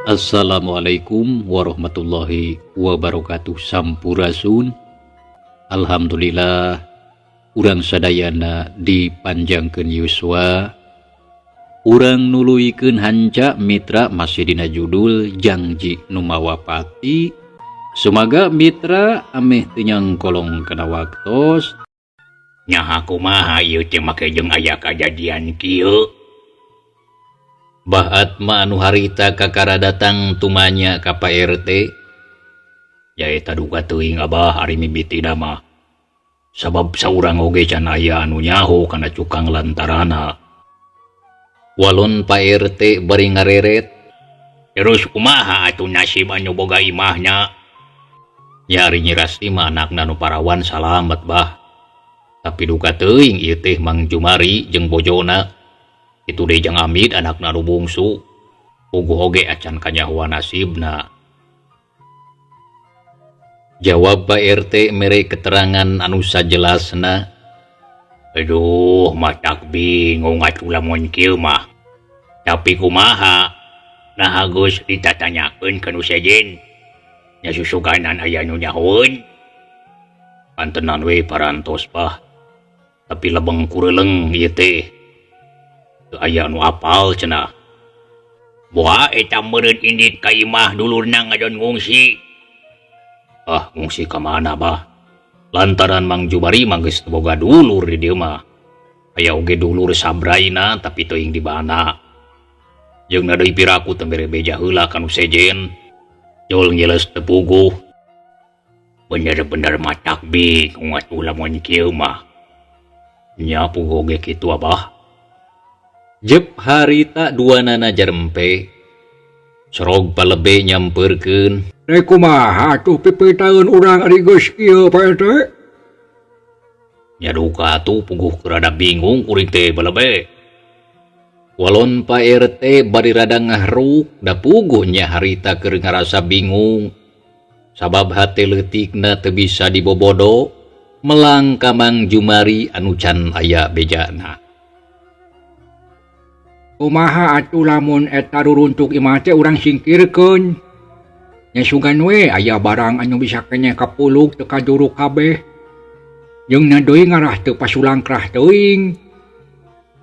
Assalamualaikum warahmatullahi wabarakatuh. Sampurasun. Alhamdulillah urang sadayana dipanjangkeun yuswa, urang nuluykeun hanca. Mitra, masih dina judul Jangji Nu Mawa Pati. Sumaga mitra ameh teu nyangkolong kana waktos. Nya kumaha ieu teh make jeung aya kajadian kieu? Bah Atma anu harita kakara datang tumanya ka Pak RT. Nyaeta duka teuing, Abah, ari mimitina mah, sabab saurang oge can aya anu nyaho kana cukang lantarana. Walon Pak RT bari ngareret. Terus kumaha atuh nasib anu boga imahna? Nya ari Nyi Rasti mah anakna nu parawan salamet, Bah, tapi duka teuing ieu teh Mang Jumari jeung bojona itu deui jeung Amid anakna nu bungsu, puguh oge acan kanyahoan nasibna, jawab Pak RT mere keterangan anu sajelasna. Aduh, matak bingung atuh lamun kieu mah. Tapi kumaha, nah geus ditatanyakeun ka nu sejen nya, susuganan aya nu nyahoeun. Pantenan we parantos, Bah, tapi lebeng kureleng ieu teh. Teu aya nu apal cenah. Boa eta meureun indit ka imah dulurna ngadon ngungsi. Ah, ngungsi ka mana, Bah? Lantaran Mang Jumari mah geus teu boga dulur di dieu mah. Aya oge dulur sabraina, tapi teuing di mana. Jeung na deui piraku teu mere beja heula ka nu sejen. Jol ngiles teu puguh. Bener-bener matak bingung atuh lamun kieu mah. Nya puguh oge kitu, Abah. Jep harita duanana jarempe. Sorog palebe nyamperkeun. Rek kumaha atuh pipitaeun urang ari geus kieu, Pak RT? Nya duka atuh, puguh keur rada bingung kuring teh, balebe. Walon Pak RT bari rada ngahruk, da puguh nya harita keur ngarasa bingung. Sabab hate leutikna teu bisa dibobodo melang ka Mang Jumari anu can aya bejana. Kumaha atuh lamun eta ruruntuk imah teh urang singkirkeun? Nya sugan we aya barang anu bisa keneh kapuluk teu kaduruk kabeh. Jeung na deui ngarah teu pasulangkrah teuing.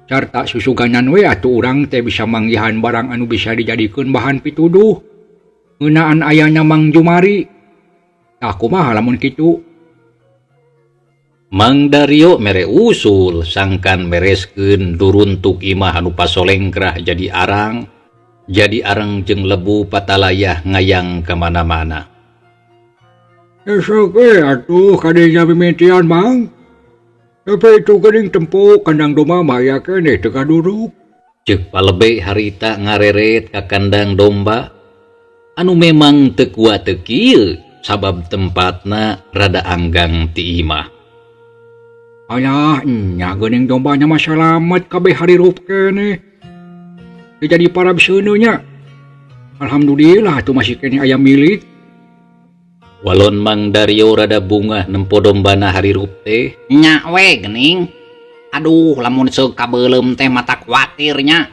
Sarta susuganan we atuh urang teh bisa manggihan barang anu bisa dijadikeun bahan pituduh. Ngeunaan ayana Mang Jumari. Tah, kumaha lamun kitu? Mang Dario mere usul sangkan mereskeun duruntuk imah anu pasolengkrah jadi arang. Jadi arang jeung lebu patalayah ngayang ka mana-mana. Esok we atuh kadenya mimitian, Mang. Tapi itu geuning tempo kandang domba mah aya keneh teu kaduruk. Ceuk palebe harita ngareret ka kandang domba anu memang teu kuat teu kieu sabab tempatna rada anggang ti imah. Alah, nya geuning dombanya mah salamet kabeh, harirup keneh. Teu jadi parab seuneu nya. Alhamdulillah atuh masih keneh aya milik. Walon Mang Dario rada bungah nempo dombana harirup teh. Nya we gening. Aduh, lamun seuk kabeuleum teh matak kuatir nya.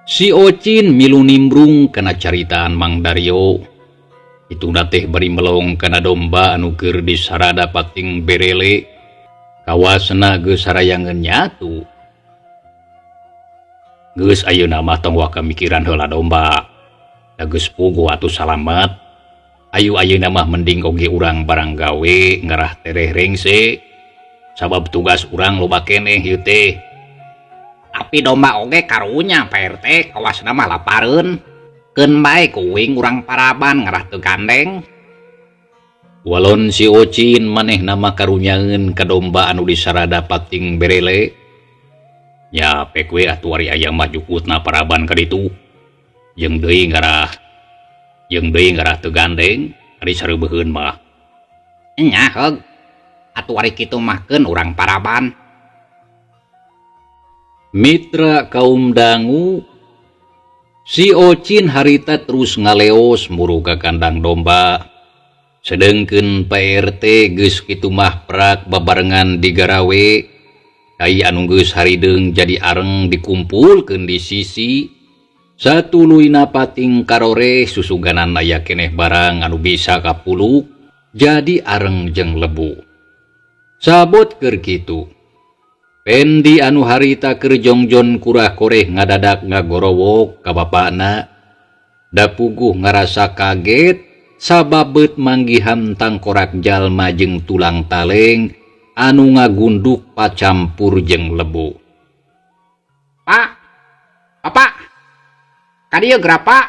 Si Ocin milu nimbrung kana caritaan Mang Dario. Ituna teh bari melong kana domba anu keur disarada pating berele. Kawasna geus sarayangeun nyatu. Geus, ayeuna mah tong waka mikiran heula domba. Da geus puguh atuh salamet. Ayu, ayeuna mah mending oge urang barang gawe ngarah tereh rengse. Sabab tugas urang loba keneh ieu teh. Tapi domba oge karunya, Pak RT, kawasna mah lapareun. Keun bae kuing urang paraban ngarah teu gandeng. Walon si Ocin manehna mah karunyaeun ka domba anu disarada pating berele. Ya pek we atuh, ari aya mah jukutna paraban ka ditu. Jeung deui ngarah teu gandeng ari sareubeheun mah. Nya heug. Atuh ari kitu mah keun urang paraban. Mitra kaum dangu, si Ocin harita terus ngaleos muru ka kandang domba. Sedengkeun Pak RT geus kitu mah prak babarengan digarawe. Kai anu geus harideung jadi areng dikumpulkeun di sisi. Satuluyna pating karoreh susuganan aya keneh barang anu bisa kapuluk jadi areng jeung lebu. Sabot keur kitu. Pendi anu harita keur jongjon kurah koreh ngadadak ngagorowok ka bapana. Da puguh ngarasa kaget sabab beut manggihan tangkorak jalma jeung tulang taleng anu ngagunduk pacampur jeung lebu. Pak, Bapak, ka dieu geura Pak.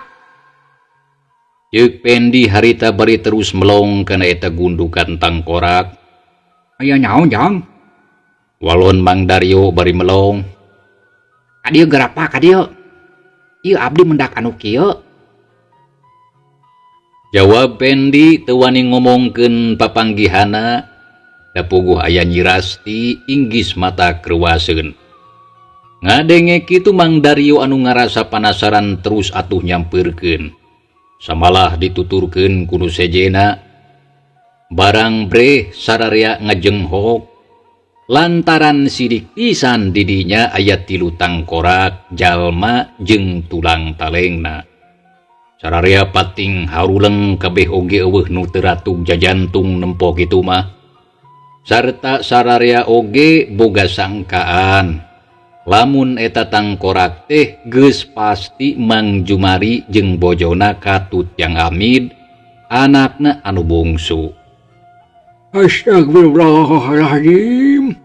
Ceuk Pendi harita bari terus melong kana eta gundukan tangkorak. Aya naon jang? Walon Mang Dario bari melong. Ka dieu geura Pak, ka dieu. Ieu abdi mendak anu kieu. Jawab Pendi teu wani ngomongkeun papanggihana. Da puguh aya Nyi Rasti inggis mata kruaseun. Ngadenge kitu Mang Dario anu ngarasa panasaran terus atuh nyampeurkeun. Samalah dituturkeun ku nu sejena. Barang breh sararea ngajenghok. Lantaran sidik pisan didinya aya tilu tangkorak jalma jeung tulang talengna. Sararea pating haruleng kabeh oge eueuh nu teu ratug jajantung nempo kitu mah. Sarta sararea oge boga sangkaan. Lamun eta tangkorak teh geus pasti Mang Jumari jeung bojona Katut Yang Hamid, anakna anu bungsu. Astagfirullahaladzim.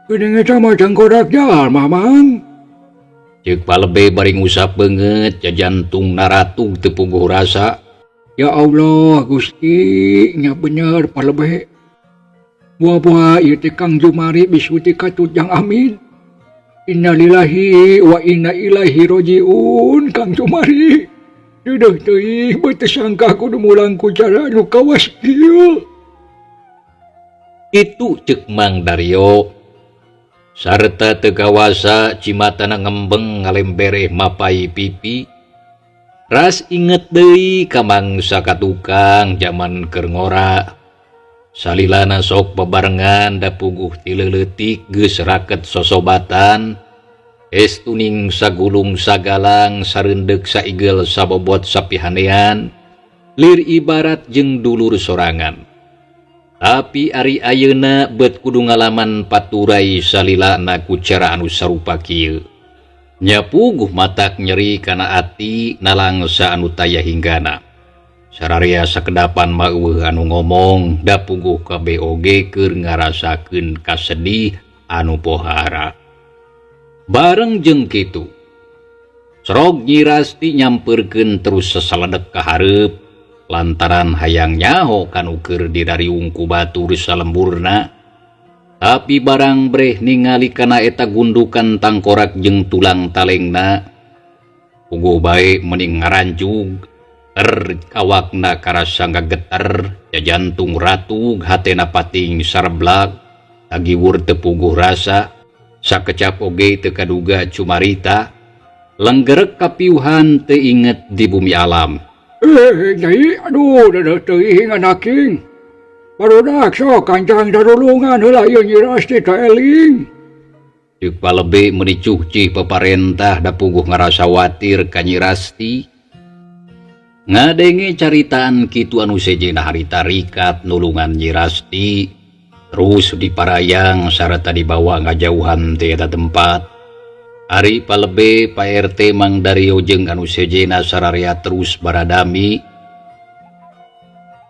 Geuning eta mah tangkorak jalma, Mang. Ceuk palebe bari ngusap beungeut jajantung naratug teu puguh rasa. Ya Allah, Gusti, nya bener palebe. Buah-buah ieu teh Kang Jumari bisuti Katut Yang Hamid. Innalillahi wa inna ilaihi rajiun, Kang Jumari. Deudeuh teuing beuh teu sangka kudu mulang ku cara nu kawas kieu. Itu ceuk Mang Dario. Sarta teu kawasa cimatana ngembeng ngalembereh mapai pipi. Ras inget deui ka mangsa ka tukang jaman keur ngora. Salilana sok bebarengan da puguh ti leuleutik geus raket sosobatan. Estuning sagulung sagalang sareundeuk saigel sabobot sapihanean. Lir ibarat jeung dulur sorangan. Tapi ari ayeuna beut kudu ngalaman paturai salilana ku cara anu sarupa kieu. Nya puguh matak nyeri kana ati nalangsa anu taya hinggana. Sararea sakedapan mah eueuh anu ngomong da puguh kabeh oge keur ngarasakeun kasedih anu pohara. Bareng jeung kitu, Serog Nyi Rasti nyampeurkeun terus sesaledek ka hareup lantaran hayang nyaho kanu keur dirariung ku batur salemburna. Tapi barang breh ningali kana eta gundukan tangkorak jeung tulang talengna, puguh bae mending ngaranjug. Ter awakna karasa ngageter, jajantung ratug, hatena pating sareblak, tagiwur teu puguh rasa, sakecap oge teu kaduga cumarita, lenggerek kapiuhan teu inget di bumi alam. Nyai, aduh, deudeuh teuing anaking. Barudak sok kancang darulungan heula ieu Nyi Rasti teu eling. Ceuk palebe meuni cucih paparentah da puguh ngarasa watir ka Nyi Rasti. Ngadenge caritaan kitu anu sejena harita rikat nulungan Nyi Rasti, terus diparayang sarta dibawa ngajauhan ti eta tempat. Ari palebe Pak RT Mang Dario jeung anu sejena sararea terus baradami.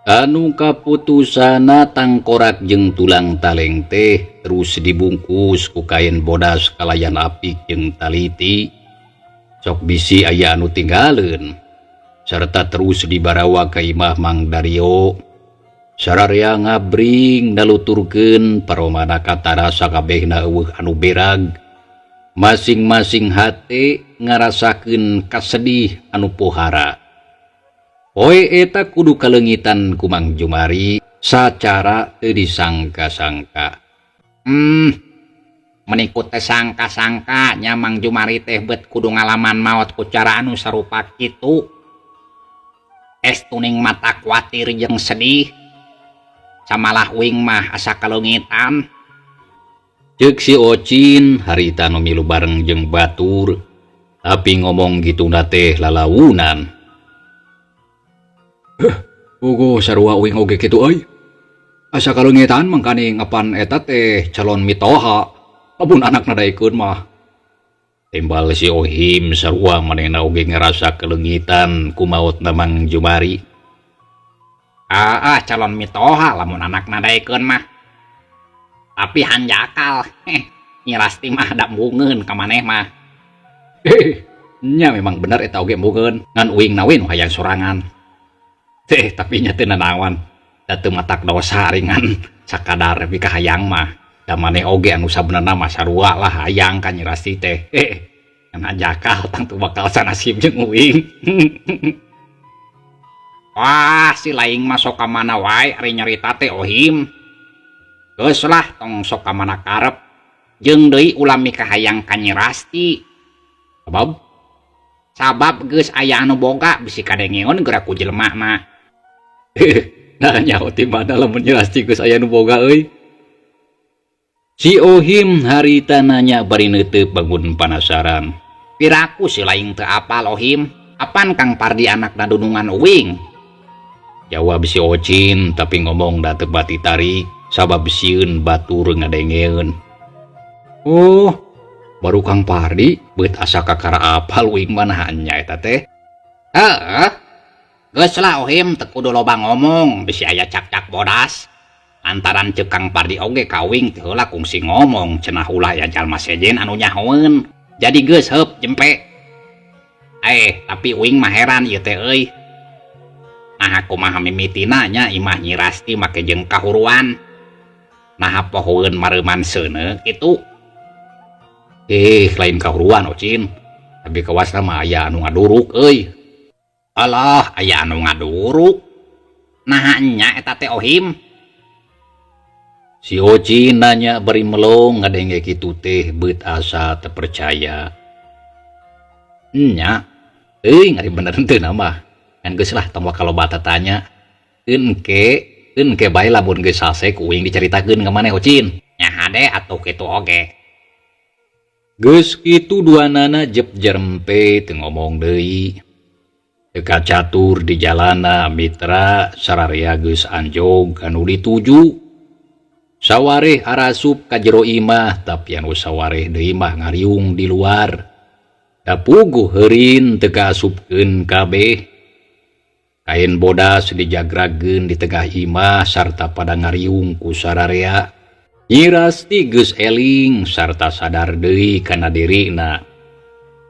Anu kaputusana tangkorak jeung tulang taleng teh terus dibungkus ku kain bodas kalayan apik jeung taliti. Sok bisi aya anu tinggaleun. Serta terus dibarawa ka imah Mang Dario. Sararea ngabring naluturkeun paromana katara sakabehna eueuh anu berag. Masing-masing hate ngarasakeun kasedih anu pohara. Poe eta kudu kaleungitan ku Mang Jumari sacara teu disangka-sangka. Menikut teh sangka-sangka nya Mang Jumari teh bet kudu ngalaman maot ku cara anu sarupa kitu. Estuning mata kuatir jeung sedih. Samalah uing mah asa kaleungitan. Ceuk si Ocin harita nu milu bareng jeung batur. Tapi ngomong gitu teh lalaunan. Puguh sarua uing oge kitu euy. Asa kaleungitan mangkaning apan eta teh calon mitoha. Lamun anakna daekeun mah. Timbal si Ohim sarua manehna oge ngarasa kaleungitan ku maotna Mang Jumari. Ah, calon mitoha lamun anakna daekeun mah. Tapi hanjakal, Nyi Rasti mah da embungeun ka maneh mah. Nya memang bener eta oge embungeun, ngan uing na we nu hayang sorangan. Teh tapi nya teu nanaon, da teu matak dosa ringan sakadar pikahayang mah. Da maneh oge anu sabenerna mah sarua lah hayang ka Nyi Rasti teh. Ngan hanjakal tangtu bakal sanasib jeung uing. Wah, si laing mah sok ka mana wae ari nyarita teh Ohim. Geus lah tong sok ka mana karep. Jeung deui ulah mikahayang ka Nyi Rasti. Sabab? Sabab geus aya anu boga bisi kadengeun geura ku jelema mah. Nah, nyaho ti mana lamun Nyi Rasti geus aya nu boga euy. Si Ohim harita nanya bari neuteup bangun panasaran. Piraku si laing teu apal Ohim, apan Kang Pardi anakna dunungan uing? Jawab si Ocin tapi ngomong da teu bati tarik sabab sieun batur ngadengeun. Oh, baru Kang Pardi beut asa kakara apal uing mah naha nya eta teh. Heeh. Geus lah Ohim teu kudu loba ngomong bisi aya cak-cak bodas. Lantaran ceuk Kang Pardi oge ka uing teh heula kungsi ngomong cenah ulah aya jalma sejen anu nyahoeun. Jadi geus heup jempe. Tapi uing mah heran ieu teh euy. Nah kumaha mimitina nya imah Nyi Rasti make jeung kahuruan. Naha pohoeun mareuman seuneu kitu. Lain kahuruan Ocin. Tapi kawasna mah aya anu ngaduruk euy. Alah, aya anu ngaduruk. Naha nya eta teh Ohim? Si Ocin nanya bari melong ngadenge kitu teh beut asa teu percaya. Nya, euy ngari bener henteu na mah. Ngan geus lah tong bakal loba tatanya. Engke bae lamun geus salse ku uing dicaritakeun ka maneh Ocin. Nya hade atuh kitu oge. Geus kitu duanana jep jerempe teu ngomong deui. Teu kacatur di jalana mitra sararea geus anjog anu dituju. Sawareh arasup ka jero imah tapi anu sawareh deui mah ngariung di luar. Da puguh heurin teu kaasupkeun kabeh. Kain bodas dijagrageun di tengah imah sarta pada ngariung ku sararea. Nyi Rasti geus eling sarta sadar deui kana dirina.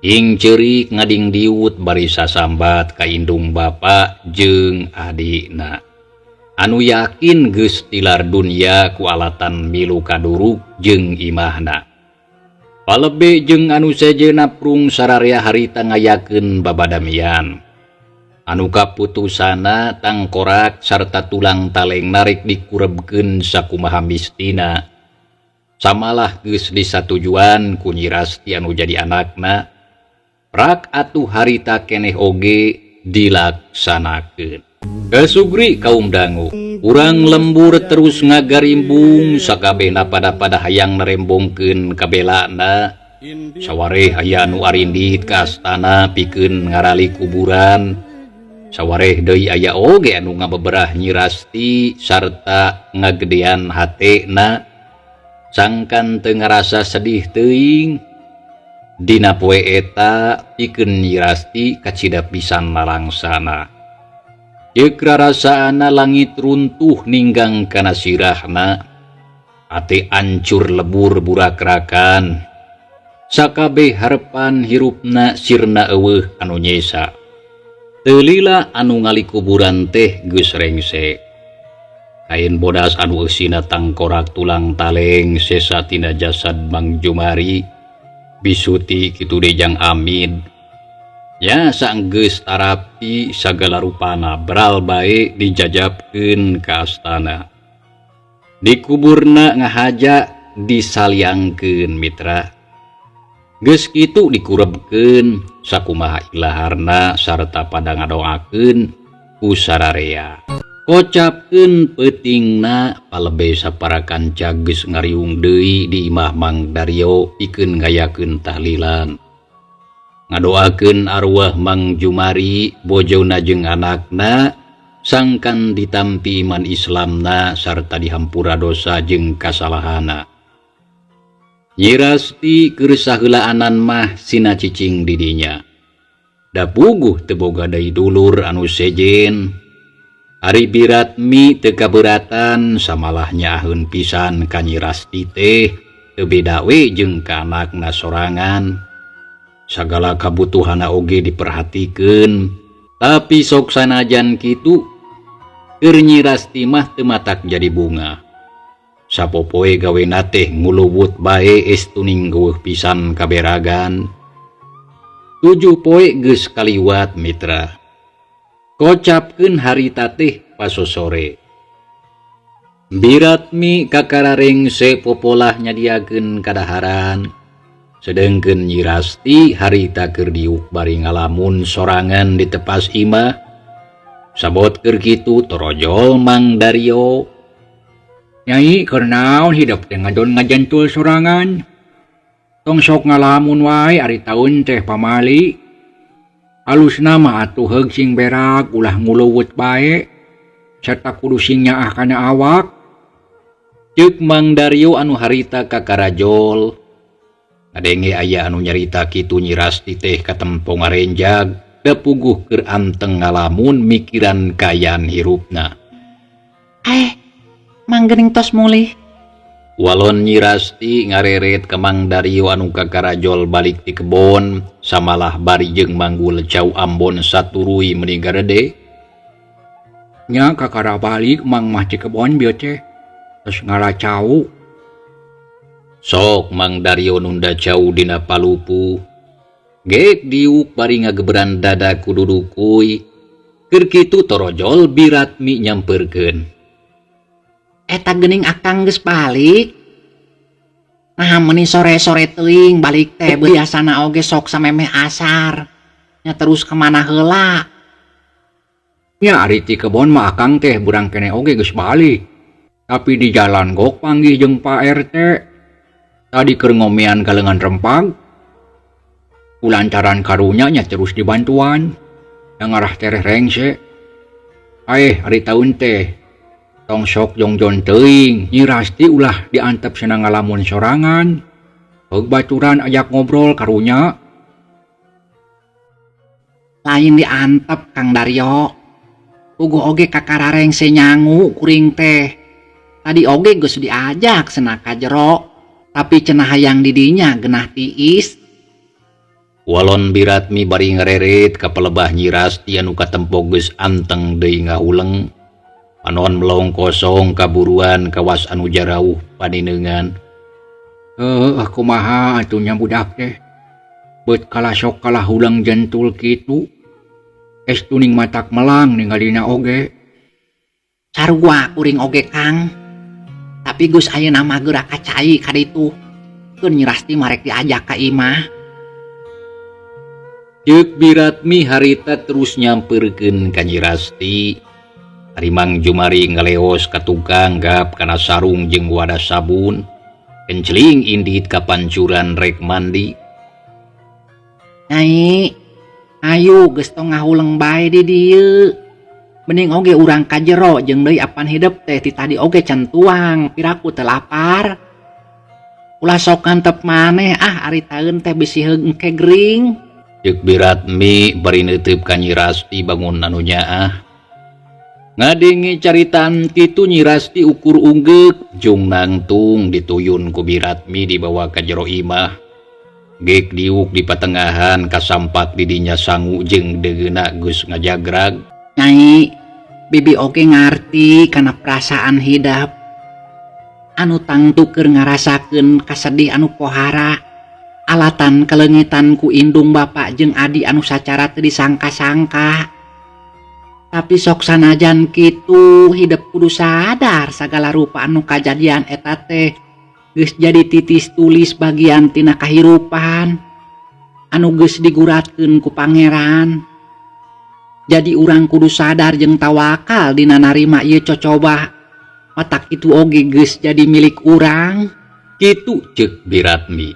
Ing ceurik ngading diut bari sasambat ka indung bapa jeung adina. Anu yakin geus tilar dunya ku alatan milu kaduruk jeung imahna. Palebe jeung anu sejenna prung sararea harita ngayakeun babadamian. Anu kaputusana tangkorak sarta tulang taleng narik dikurebkeun sakumaha mistina. Samalah geus disatujuan ku Nyi Rasti anu jadi anakna. Prak atuh harita keneh oge dilaksanakeun. Kasugri kaum dangu, urang lembur terus ngagarimbung sakabehna pada-pada hayang nerembongkeun kabelana. Sawareh aya nu arindit ka astana pikeun ngarali kuburan. Sawareh deui aya oge anu ngabeberah Nyi Rasti sarta ngagedean hatena. Sangkan teu ngarasa sedih teuing. Dina poe eta pikeun Nyi Rasti kacida pisan nalangsana. Ceuk rarasaana langit runtuh ninggang kana sirahna. Ate ancur lebur burakrakan. Sakabeh harepan hirupna sirna eueuh anu nyesa. Teu lila anu ngalikuburan teh geus rengse. Kain bodas anu eusina tangkorak tulang taleng sesa tina jasad Mang Jumari. Bisuti kitu deui jang Amin. Ya sanggeus tarapi sagala rupana beral bae dijajabkeun ka astana. Dikuburna ngahaja disaliangkeun mitra. Geus kitu dikurebkeun sakumaha ilaharna sarta pada ngadoakeun ku sararea. Kocapkeun peutingna palebe sapara kanca geus ngariung deui di imah Mang Dario pikeun ngayakeun tahlilan. Ngadoakeun arwah Mang Jumari bojona jeung anakna sangkan ditampi iman Islamna sarta dihampura dosa jeung kasalahana. Nyi Rasti keur saheulaanan mah sina cicing di dinya. Da puguh teu boga deui dulur anu sejen. Ari Biratmi teu kaberatan samalah nyaaheun pisan ka Nyi Rasti teh teu beda we jeung ka anakna sorangan. Sagala kabutuhanna oge diperhatikeun, tapi sok sanajan kitu keur Nyi Rasti mah teu matak jadi bunga. Sapopoe gawena teh nguluwut bae estuning geuweuh pisan kaberagan. 7 poe geus kaliwat mitra. Kocapkeun harita teh pasosore. Biratmi kakararengse popolah nyadiakeun kadaharan. Sedengkeun Nyi Rasti harita keur diuk bari ngalamun sorangan di tepas imah. Sabot keur kitu torojol Mang Dario. Nyai keur naon hidup teh ngadon ngajentul sorangan. Tong sok ngalamun wae ari taun teh pamali. Alusna mah atuh heug sing berak ulah nguluwut bae. Serta kudu sing nyaah kana awak. Ceuk Mang Dario anu harita kakarajol. Ngadenge aya anu nyarita kitu Nyi Rasti teh katempo ngarenjag, da puguh keur anteng ngalamun mikiran kaayaan hirupna. Mang geuning tos mulih. Walon Nyi Rasti ngareret ka Mang Dario anu kakarajol balik ti kebon, samalah bari jeung manggul cau Ambon saturuy meuni garede. Nya kakara balik Mang mah ti kebon bieu teh, tos ngala cau. Sok Mang Dario nunda cau dina palupu. Geek diuk bari ngageberan dada ku dudukuy. Keur kitu torojol Biratmi nyamperkeun. Eta geuning akang geus balik. Nah meuni sore-sore teuing balik teh biasana oge sok samemeh asar. Nya terus kemana heula? Nya ari ti kebon mah akang teh burang keneh oge geus balik. Tapi di jalan gok panggih jeung Pak RT. Tadi keur ngomean kalengan rempag. Kulantaran karunya nya terus dibantuan. Yang ngarah tereh rengse. Aeh ari taun teh. Tong sok jongjon teuing, Nyi Rasti ulah diantep senang ngalamun sorangan. Heug baturan ajak ngobrol karunya. Lain diantep Kang Dario. Puguh oge kakararengse nyangu kuring teh. Tadi oge geus diajak cenah ka jero. Tapi cenah hayang didinya genah tiis. Walon Biratmi bari ngareret ka pelebah Nyi Rasti anu katempo geus anteng deui ngahuleng. Panon melong kosong kaburuan kawas anu jarauh paninengan. Kumaha atuh nya budak teh. Beut kalah sok kalah huleng jentul kitu. Estuning matak melang ningalina oge. Sarua kuring oge Kang. Tapi geus ayeuna mah geura kacai ka ditu. Keun Nyi Rasti marek diajak ka imah. Ceuk Biratmi harita terus nyamperkeun ka Nyi Rasti. Ari Mang Jumari ngaleos ka tukang gap kana sarung jeung wadah sabun. Kenceling indit ka pancuran rek mandi. Nyai, ayo geus tong ngahuleng bae di dieu. Mending oge urang ka jero jeung deui apan hidep teh ti tadi oge can tuang, piraku teu lapar. Ulah sok ngantep maneh ah ari taeun teh bisi heug engke gering. Ceuk Biratmi bari neuteup ka Nyi Rasti bangun anu nyaah. Ngadenge caritaan kitu Nyi Rasti ukur unggeuk jung nangtung dituyun ku Biratmi dibawa ka jero imah. Geek diuk di patengahan kasampak didinya sangu jeung degeuna geus ngajagrag. Nyai, bibi oge ngarti kana perasaan hidap. Anu tangtu keur ngarasakeun kasedih anu pohara. Alatan kaleungitan ku indung bapak jeung adi anu sacara teu disangka-sangka. Tapi sok sanajan kitu hidep kudu sadar sagala rupa anu kajadian eta teh geus jadi titis tulis bagian tina kahirupan anu geus diguratkeun ku pangeran. Jadi urang kudu sadar jeung tawakal dina narima ieu cocoba. Matak itu oge geus jadi milik urang. Kitu ceuk Biratmi.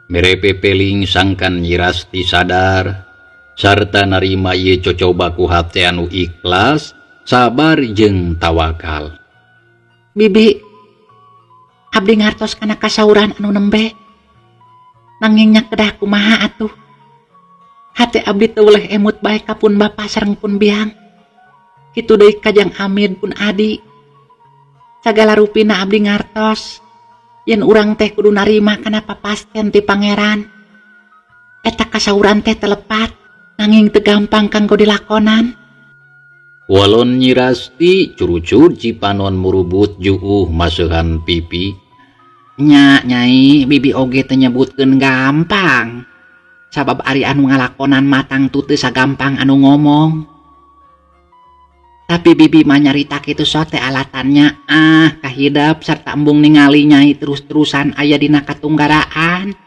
Mere pepeling sangkan Nyi Rasti sadar sarta narima ieu cocoba ku hate anu ikhlas, sabar jeung tawakal. Bibi, abdi ngartos kana kasauran anu nembe. Nanging nya kedah kumaha atuh. Hate abdi teu weleh emut bae ka pun bapa sareng pun biang. Kitu deui ka Jang Amid pun adi. Sagala rupina abdi ngartos yen urang teh kudu narima kana papasten ti pangeran. Eta kasauran teh telepat nanging teu gampang kanggo dilakonan. Walon Nyi Rasti curucur cipanon murubut juuh maseuhan pipi. Nya nyai bibi oge teu nyebutkeun gampang. Sabab ari anu ngalakonan matang tu teu sagampang anu ngomong. Tapi bibi mah nyarita kitu sote alatannya ah kahidap sarta embung ningali nyai terus-terusan aya dina katunggaraan.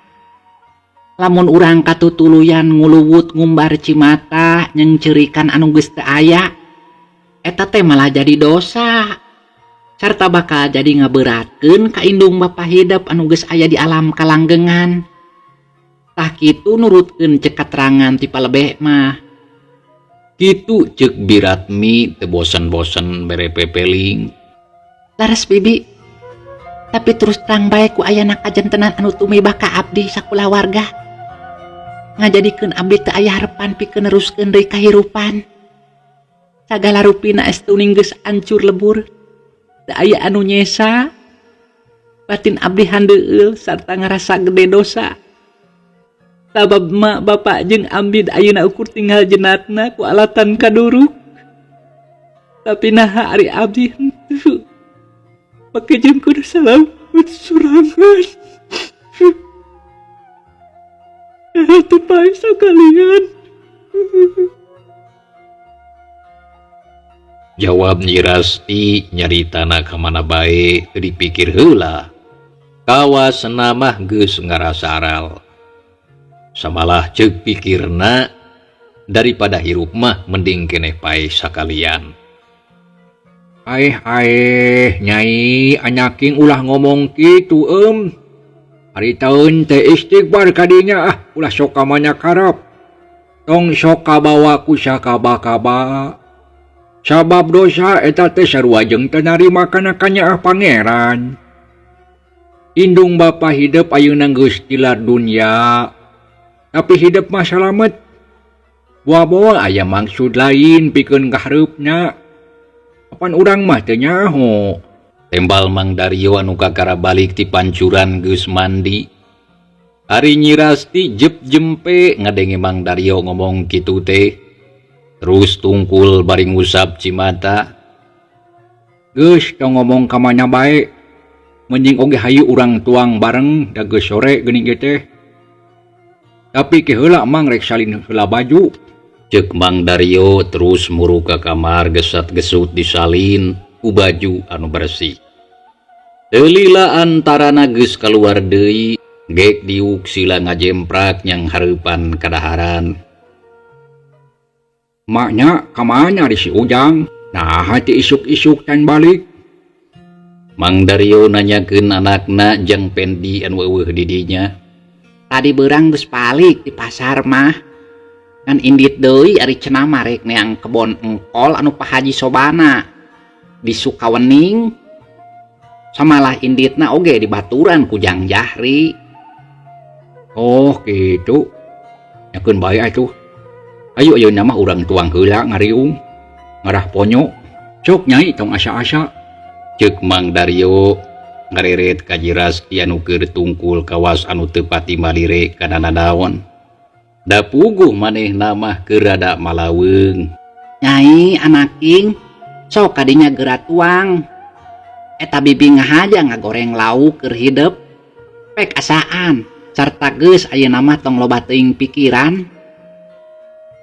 Lamun urang katutuluyan nguluwut ngumbar cimata nyengcerikan anu geus teu aya, eta teh malah jadi dosa. Sarta bakal jadi ngaberatkeun ka indung bapa hidep anu geus aya di alam kalanggengan. Tah kitu nurutkeun cek katerangan ti palebeh mah. Kitu cek Biratmi teu bosen-bosen bere pepeling. Laras bibi, tapi terus terang bae ku ayana kajentenan anu tumibah ka abdi sakulawarga. Ngajadikeun abdi teu aya harepan pikeun neruskeun deui kahirupan. Sagala rupina estuning geus ancur lebur. Teu aya anu nyesa. Batin abdi handeueul sarta ngarasa gede dosa. Sabab mak bapak jeung Ambid ayeuna ukur tinggal jenatna ku alatan kaduruk. Tapi naha ari abdi henteu. Pake jeung kudu salamet surangan. Teu pae sakalian. Jawab Nyi Rasti nyaritana ka mana bae teu dipikir heula. Kawas mah geus ngarasa aral. Samalah ceuk pikirna daripada hirup mah mending keneh pae sakalian. Aeh aeh nyai anyaking ulah ngomong kitu em. Ari taun teh istighfar kadinya ah ulah sok ka mana karep. Tong sok kabawa ku sakaba-kaba. Sabab dosa eta teh sarua jeung teu narima kana kanyaah pangeran. Indung bapa hidep ayeuna geus tilar dunya. Tapi hidep mah salamet. Wa-wa aya maksud lain pikeun kahareupna. Apan urang mah teu nyaho. Tembal Mang Dario anu kakara balik ti pancuran geus mandi. Ari Nyi Rasti jep jempe ngadenge Mang Dario ngomong kitu teh. Terus tungkul bari ngusap cimata. Geus tong ngomong ka mana bae. Mending oge hayu urang tuang bareng da geus sore geuning ieu teh. Tapi ke heula Mang rek salin heula baju. Ceuk Mang Dario terus muru ka kamar gesat-gesut disalin ku baju anu bersih. Teu lila antarana geus kaluar deui, gek diuk sila ngajemprak nyang hareupan kadaharan. Maknya kamana di si Ujang? Nah hati isuk-isuk tan balik. Mang Dario nanyakeun anakna jeung Pendi anu eueuh di dinya. Tadi beurang geus balik di pasar mah. Ngan indit deui ari cenah mah rek neang kebon engkol anu Pak Haji Sobana di Sukawening. Samalah inditna oge di baturan ku Jang Jahri. Oh kitu. Nyakeun bae atuh. Ayo ayeuna mah urang tuang heula ngariung. Ngarah ponyo. Sok nyai tong asa-asa. Ceuk Mang Dario ngareret ka Nyi Rasti anu keur tungkul kawas anu teu pati malire kana nanaon. Da puguh manehna mah keur rada malaweung. Nyai anaking sok kadinya geura tuang. Eta bibi ngahaja ngagoreng lauk keur hidep. Pek asaan sarta geus ayeuna mah tong loba teuing pikiran.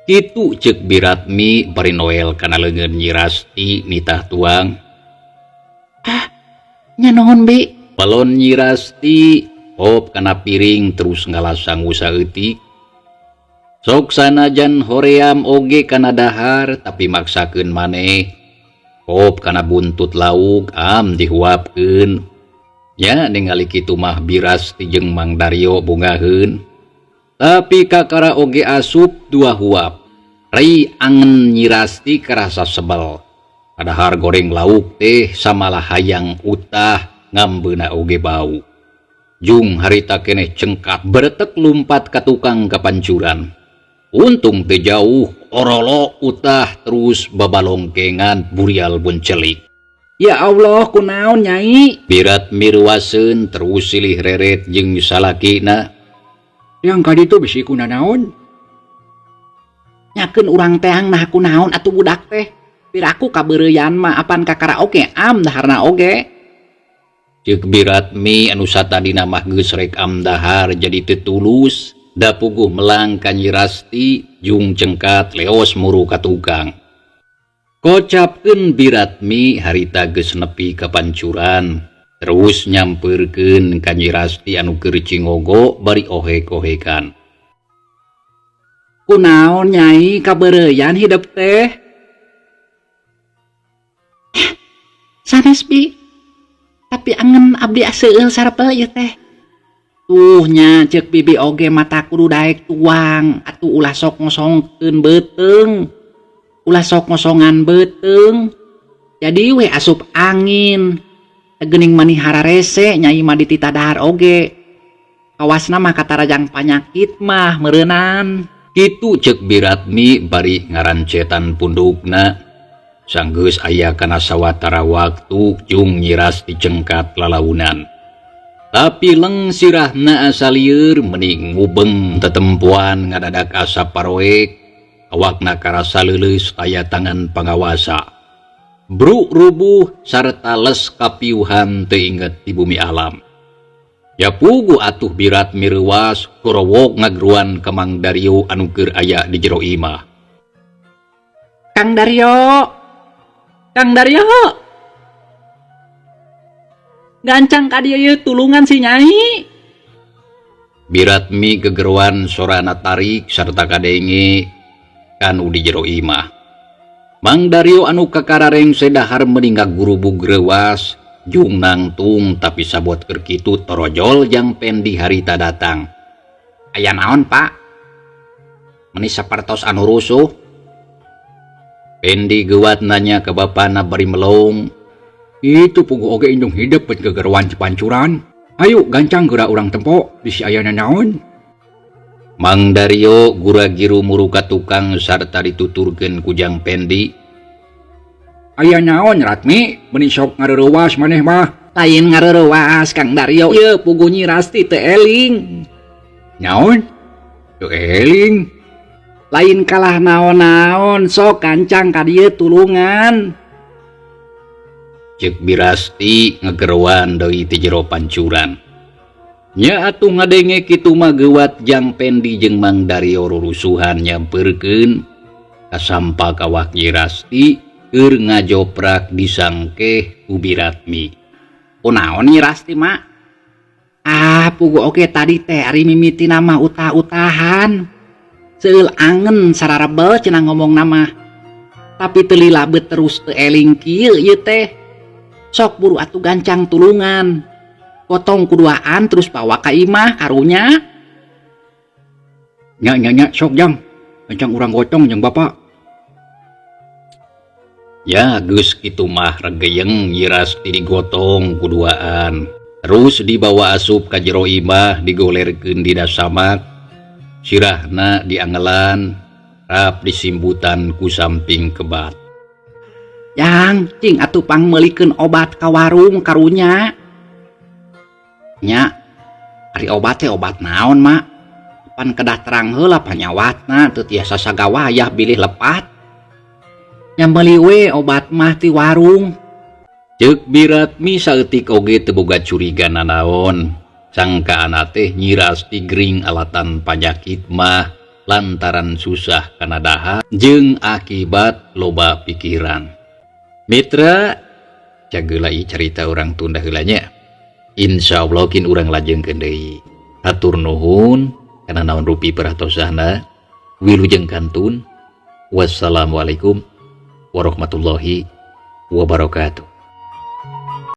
Kitu ceuk Biratmi bari noel kana leungeun Nyi Rasti nitah tuang. Ah, nya nuhun bi. Balon Nyi Rasti hop kana piring terus ngalasang saeutik. Sok sanajan hoream oge kana dahar tapi maksakeun maneh. Hop kana buntut lauk am dihuapkeun. Nya ningali kitu mah Birasti jeung Mang Dario bungaheun. Tapi kakara oge asup dua huap. Rei angen Nyi Rasti karasa sebel. Padahal goreng lauk teh samalah hayang utah ngambeuna oge bau. Jung harita keneh cengkat beretek lumpat ka tukang kapancuran. Untung teu jauh orolo utah terus babalongkengan burial buncelik. Ya Allah kunaon Nyai? Birat mirwaseun terus silih reret jeung salakina. Yang kaditu bisi kunanaon? Nyakeun urang teang nah kunaon atuh budak teh. Piraku kabeureuyan mah apan kakara oge am daharna oge. Ceuk Biratmi anu satadina mah geus rek am dahar jadi teu tulus. Da puguh melang ka Nyi Rasti jung cengkat leos muru ka tukang. Kocapkeun Biratmi harita geus nepi ka pancuran. Terus nyampeurkeun ka Nyi Rasti anu keur cingogo bari ohek-ohekan. Kunaon Nyai kabeureuyan hidep teh? Sanes bi. Tapi angen abdi seueul sarepel ieu teh. Tuh nya ceuk bibi oge mata kudu daek tuang atuh ulah sok ngosongkeun beuteung. Ulah sok ngosongan beuteung. Jadi we asup angin. Geuning mani hararese Nyai mah ditita dahar oge. Kawasna mah katarajang panyakit mah meureunan. Kitu ceuk Biratmi bari ngarancetan pundukna. Sanggeus aya kana sawatara waktu jung Nyi Rasti cengkat lalaunan. Tapi leng sirahna asa lieur meni ngubeng tetempuan ngadadak asa paroek. Awakna karasa leuleus aya tangan pangawasa. Bruk rubuh sarta les kapiuhan teu inget di bumi alam. Ya puguh atuh Birat mireuwas korowok ngagruan ka Mang Dario anu keur aya di jero imah. Kang Dario. Kang Dario. Gancang ka dieu ieu tulungan si Nyai. Biratmi gegeruan sorana tarik sarta kadenge kanu di jero imah. Mang Dario anu kakarareng sedahar meni ngagurubug reuwas jung nangtung tapi sabot keur kitu torojol jang Pendi harita datang. Aya naon Pak? Meni sapertos anu rusuh. Pendi geuwat nanya ka bapana bari melong. Itu puguh oge indung hidep bet gegeruan cipancuran. Ayo gancang geura urang tempo bisi aya nanaon. Mang Dario gura-giru muru ka tukang sarta dituturkeun ku Jang Pendi. Aya naon Ratmi meni sok ngareurewas maneh mah. Lain ngareurewas Kang Dario ieu puguh Nyi Rasti teu eling. Naon? Teu eling. Lain kalah naon-naon sok gancang ka dieu tulungan. Ceuk Birasti ngegeroan deui ti jero pancuran. Nya atuh ngadenge kitu mah geuwat Jang Pendi jeung Mang Dario rurusuhan nyampeurkeun kasampa kawak Nyi Rasti keur ngajoprak disangkeh ku Biratmi. Kunaon Nyi Rasti mak? Ah puguh oge tadi teh ari mimitina mah utah-utahan. Seueul angen sararebel cenah ngomong nama. Tapi teu lila beut terus teu eling kieu ieu teh. Sok buru atuh gancang tulungan. Potong kuduaan terus bawa ka imah karunya. Nya nya nya sok Jang. Gancang urang gotong jeung bapak. Ya geus kitu mah regeyeng Nyi Rasti digotong kuduaan. Terus dibawa asup ka jero imah digolerkeun dina samak. Sirahna diangelan rap disimbutan ku samping kebat. Yang cing atuh pangmeulikeun obat ka warung karunya. Nya ari obat teh obat naon mak? Pan kedah terang heula panyawatna teu tiasa sagawayah bilih lepat. Nya meuli we obat mah ti warung. Ceuk Biratmi saeutik oge teu boga curiga nanaon. Sangkaana teh Nyi Rasti gering alatan panyakit mah lantaran susah kana dahar jeung akibat loba pikiran. Mitra cageula ieu carita urang tunda heula nya. Insyaallah kin urang lajengkeun deui. Hatur nuhun kana naon rupi perhatosana. Wilujeng kantun. Wassalamualaikum warahmatullahi wabarakatuh.